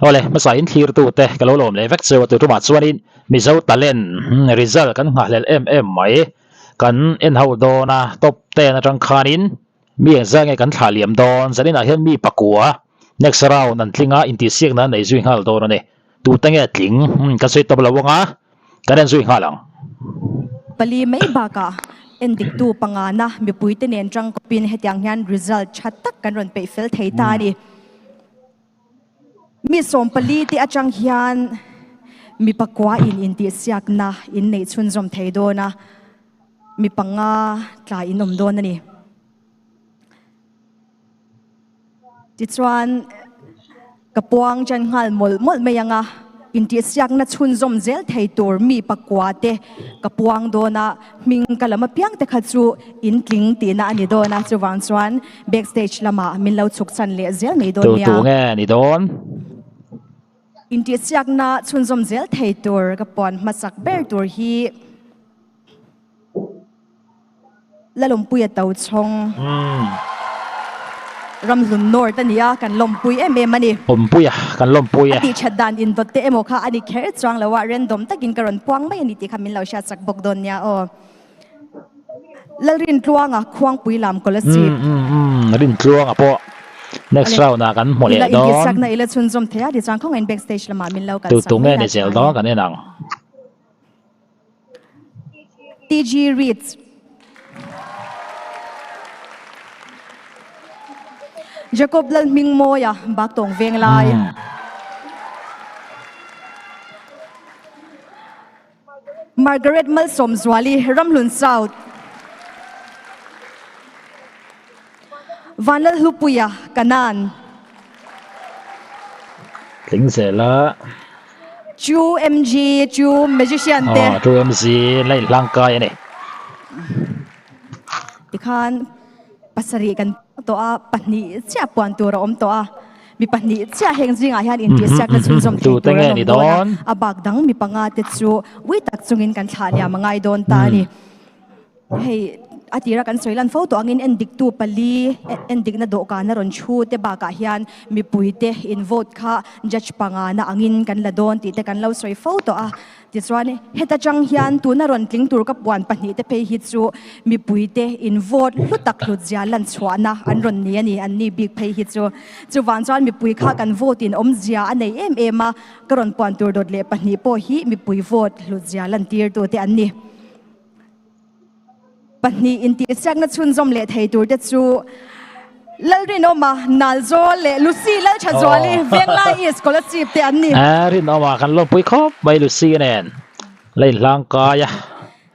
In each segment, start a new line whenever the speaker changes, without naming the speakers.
Awle, hmasa in thlirtute ka lo lawm leh vek cheu a tu tumah chuanin Mizo talent result kan nghahhlelh em em mai. Kan en ho dawn a, top ten atang khanin mi engzah nge kan thlah liam dawn, zaninah hian mi pakua next round an tling a, intihsiakna an nei zui nghal dawn a ni. Tute nge tling kan sawi tawp lo ang a, kan en zui nghal ang.
Pali mai bakah endiktu pangana mipuite nen tangkawpin hetiang hian result tha tak kan rawn peih fel thei ta a ni. Mi 14 te atang hian mi pakua in intihsiakna in neih chhunzawm thei dawn a, mi panga tla in awm dawn a ni. Tichuan, ka puang ṭan nghal mawlh mawlh mai ang a, intihsiakna chhunzawm zel thei tur mi pakua te ka puang dawn a, hming ka lam apiang te kha chu in tling tihna a ni dawn a, chuvang chuan backstage lamah min lo chhuk chan leh zel mai dawn
Tu
nia.
tu nge ni dawn?
Intihsiakna chhunzawm zel thei tur ka puan hmasak ber tur hi. Lalawmpuia to chhawng Ramhlun North a ni a, kan lawmpui em em a ni.
Awmpuia, kan lawmpui e.
A tihthat dan indawt te emaw kha a ni kher chuang lo a, random takin ka rawn puang mai a ni tih kha min lo hriatsak bawk dawn nia aw. Lalrintluanga Khuangpui lam Kolasib.
Rintluanga pawh next round ah kan hmu leh dawn.
Ila intihsakna ila chhunzawm thei a, tichuan khawngaih in backstage lamah min lo kalsak
Tu tu
mai
nge
la
ni zel
tha
dawn
e.
kan en ang.
TG Reads. Jacob Lalhmingmawia Baktawng Venglai. Margaret Malsawmzuali Ramhlun South. Vanlalhlupuia Kanan.
Tling zela.
Chu MG, Chu Magician te.
Aw, Chu MG la inhlang kai a ni.
Tikhan pasarih kan tawh a, pahnih chiah puan tur a awm tawh a. Mi pahnih chiah heng zingah hian intihsiakna chhunzawm thei tur an awm dawn a, a bak dang mi panga te chu ui tak chungin kan thlah liam a ngai dawn ta a ni. Hei a tira kan sawi lan fo tawh angin endiktu pali endikna dawhkan a rawn thu te bakah hian mipuite in vote kha judge pangana angin kan la dawn tih te kan lo sawi fo tawh a. Tichuan heta tang hian tuna rawn tling tur ka puan pahnih te phei hi chu mipuite in vote hlu tak hlut zia lan chhuahna an rawn ni a ni an ni bik phei hi chu. Chuvang chuan mipui kha kan vote in awmzia a nei em em a, ka rawn puan tur dawt leh pahnih pawh hi mipui vote hlut zia lantir tu te an ni. Pahnih intihsiakna chhunzawm leh thei tur te chu Lalrinawma, Nalzawl leh Lucy Lalthazuali, Venglai East Scholarship te an ni.
Rinawma kan lawmpui khawp mai Lucy nen la inhlang kai a.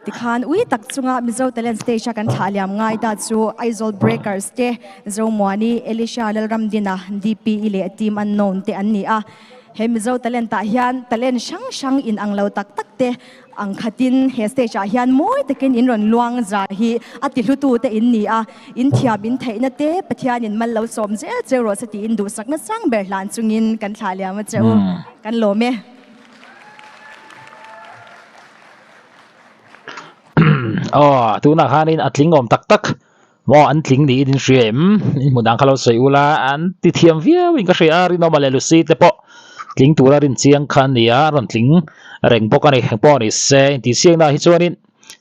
Tikhan ui tak chunga Mizo Talent Stage a kan thlah liam ngai ta chu Aizawl Breakers te, Zomuani, Elisha Lalramdina, DPE leh Team Unknown te an ni a. He Mizo Talent ah hian talent hrang hrang inang lo tak tak te Ang khatin he stage ah hian mawi takin in rawn luang za hi a ti hlutu te in ni a, in thiam in theihna te Pathian in mal lo sawm zel cheu rawh se tiin duhsakna sang ber hlan chungin kan thlah liam a che u, kan lawm e.
Aw, tunah khanin a tling awm tak tak maw an tling niin in hria em? In hmu dang kha lo sawi ula, an ti thiam viau in ka hria a, Rinawma leh Lucy te pawh tling tura rin chiang kha an ni a, an rawn tling reng bawk a ni. Engpawh ni se, intihsiaknaah hi chuanin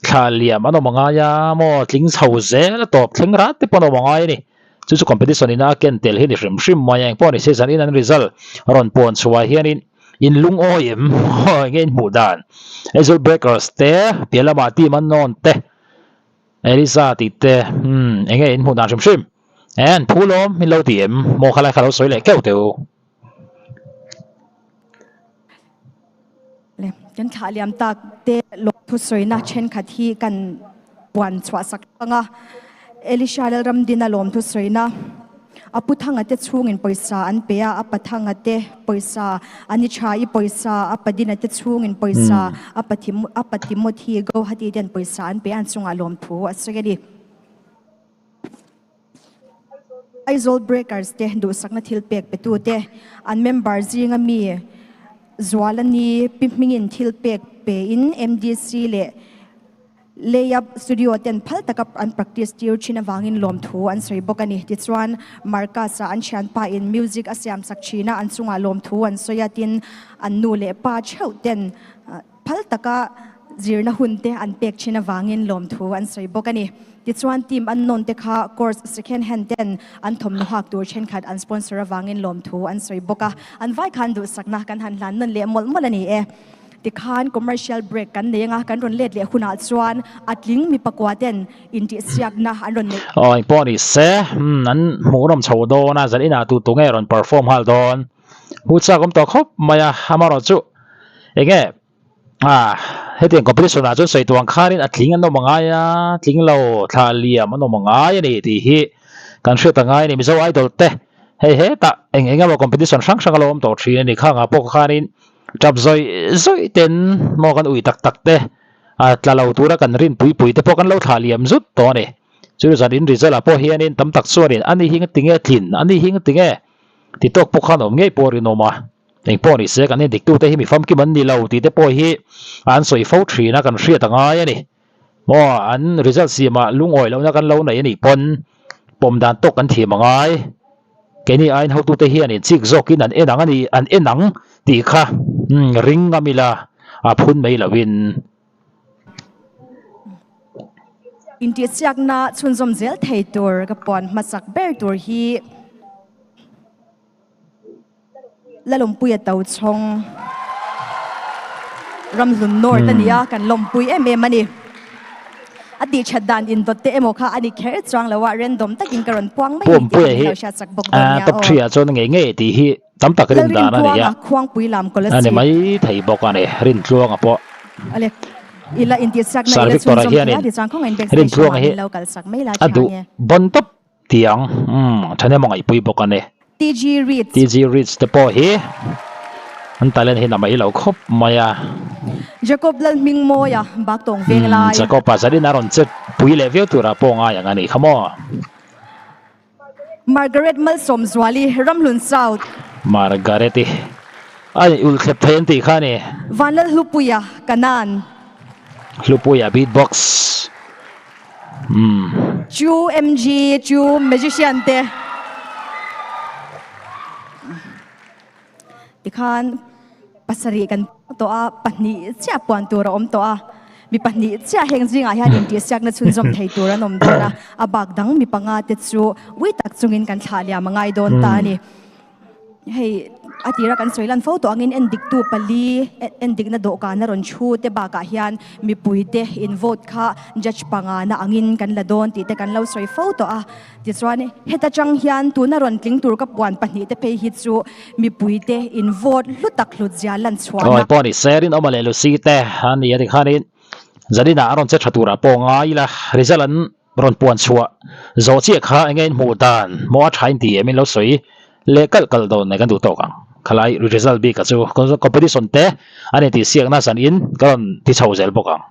thla liam an awm a ngai a maw, tling chho zel a tawp thleng rat te pawh an awm a ngai a ni. Chu chu competition ina a ken tel hi a ni hrim hrim mai a, engpawh ni se zanin an result rawn puan chhuah hianin in lungawi em? Enge in hmuh dan? Aizawl Breakers te, piah lamah team an nawn te. Elisa tih te umm enge in hmuh dan hrim hrim e an phu lawm min lo ti em maw khalai kha lo sawi leh keuh teh u.
Le kan thlah liam tak te lawm thusawina thenkhat hi kan puan chhuah sak ang a, Elisha Lalramdina lawm thusawina. A pu thanga te chhungin pawisa an pe a, a pa thanga te pawisa, a ni tha i pawisa, a pa dina te chhungin pawisa, a pa a pa Timothy Guwahati ten pawisa an pe a, an chungah lawmthu a sawi a ni. Aizawl Breakers te duhsakna thil pek petu te, an member zinga mi Zualani Pi Hmingin thil pek pein MDC leh. Layup Studio ten phal taka an practice tir thin avangin lawmthu an sawi bawk a ni. Tichuan, Marcus-a an thianpa in music a siam sak thin a, an chungah lawmthu an sawi a, tin an nu leh pa theuh ten phal taka zirna hun te an pek thin avangin lawmthu an sawi bawk a ni. Tichuan, team unknown te kha course second hand ten an thawmhnaw hak tur thenkhat an sponsor avangin lawmthu an sawi bawk a, an vai khan duhsakna kan han hlan nawn leh mawlh mawlh a ni e. Tikhan commercial break kan nei anga kan rawn let leh hunah chuan a tling mi pakua ten intihsiakna an rawn neih.
Aw engpawh ni se, umm an hmuhnawm chho dawn a, zan inah tu tu nge rawn perform nghal dawn? Hmu chak awm tawh khawp mai a, amaherawh chu enge ah hetiang competition ah chuan sawi tuang khanin a tling an awm a ngai a, tling lo thla liam an awm a ngai a ni tih hi kan hriat a ngai a ni. Mizo Idol te hei hetah eng eng emaw competition hrang hrang a lo awm tawh thin a ni, khangah pawh khanin Tap zawih zawih ten maw kan ui tak tak te a tla lo tura kan rin pui pui te pawh kan lo thlah liam zut tawh a ni. Chu zan in result ah pawh hianin tam tak chuanin ani hi ngatinge tlin, ani hi ngatinge ti tawk pawh khan awm ngei pawh a rinawm a. Engpawh ni se kan endik tute hi mi famkim an ni lo tih te pawh hi an sawi fo thin a kan hriat a ngai a ni. Maw an result siamah lungawi lohna kan lo nei a nih pawn pawm dan tawk kan thiam a ngai. Keini aiin hotute hian inchik zawkin an en ang a ni, an en ang tih kha ring ngam ila a phun mai loin.
Intihsiakna chhunzawm zel thei tur ka puan hmasak ber tur hi. Lalawmpuia Tochhawng Ramhlun North a ni a, kan lawmpui em em a ni. A tih that dan indawt te emaw kha a ni kher chuang lo a, random takin ka rawn puang mai ni tih kha min lo hriat chak bawk dawn nia
aw. Top 3 ah chuan ngei ngei tih hi tam tak rin dan a ni a.
Lalrintluanga Khuangpui lam
Kolasib. A ni mai thei bawk a ni, Rintluanga pawh.
Awle, ila intihchakna ila chhunzawm thei a, tichuan khawngaih backstage lamah min lo kalsak mai la
a duh bon tawp. Tiang, umm, thahnem a ngaihpui bawk a ni.
TG Ritz.
TG Ritz te pawh hi an talent hi na mai lo khawp mai a.
Jacob Lalhmingmawia Baktawng veng lai.
Umm, Jacob-a zanin a rawn che pui leh viau turah pawh ngai ang a nih kha maw.
Margaret Malsawmzuali, Ramhlun South.
Margaret-i a ulh thlep thei an tih kha a ni.
Vanlalhlupuia, Kanan.
Hlupuia beatbox. Umm.
Chu MG, chu magician te. Tikhan pasarih kan tawh a, pahnih chiah puan tur a awm tawh a. Mi pahnih chiah heng zingah hian intihsiakna chhunzawm thei tur an awm dawn a. A bak dang mi panga te chu ui tak chungin kan thlah liam a ngai dawn ta a ni. Hei a tira kan sawi lan fo tawh angin endiktu pali endikna dawhkan a rawn thu te bakah hian mipuite in vote kha judge pangana angin kan la dawn tih te kan lo sawi fo tawh a. Tichuan heta tang hian tuna rawn tling tur ka puan pahnih te phei hi chu mipuite in vote hlu tak hlut zia lan chhuahna.
Awi pawh ni se rinawma leh Lucy te a ni a tikhanin Zarina a rawn che tha turah pawh ngai ila result an Rawn puan chhuah zawh chiah kha enge in hmuh dan maw a tha in ti em in lo sawi leh kalh kalh dawn nei kan duh tawk ang. Khalai result bik a chu competition te an intih siakna zan in ka rawn ti chho zel bawk ang.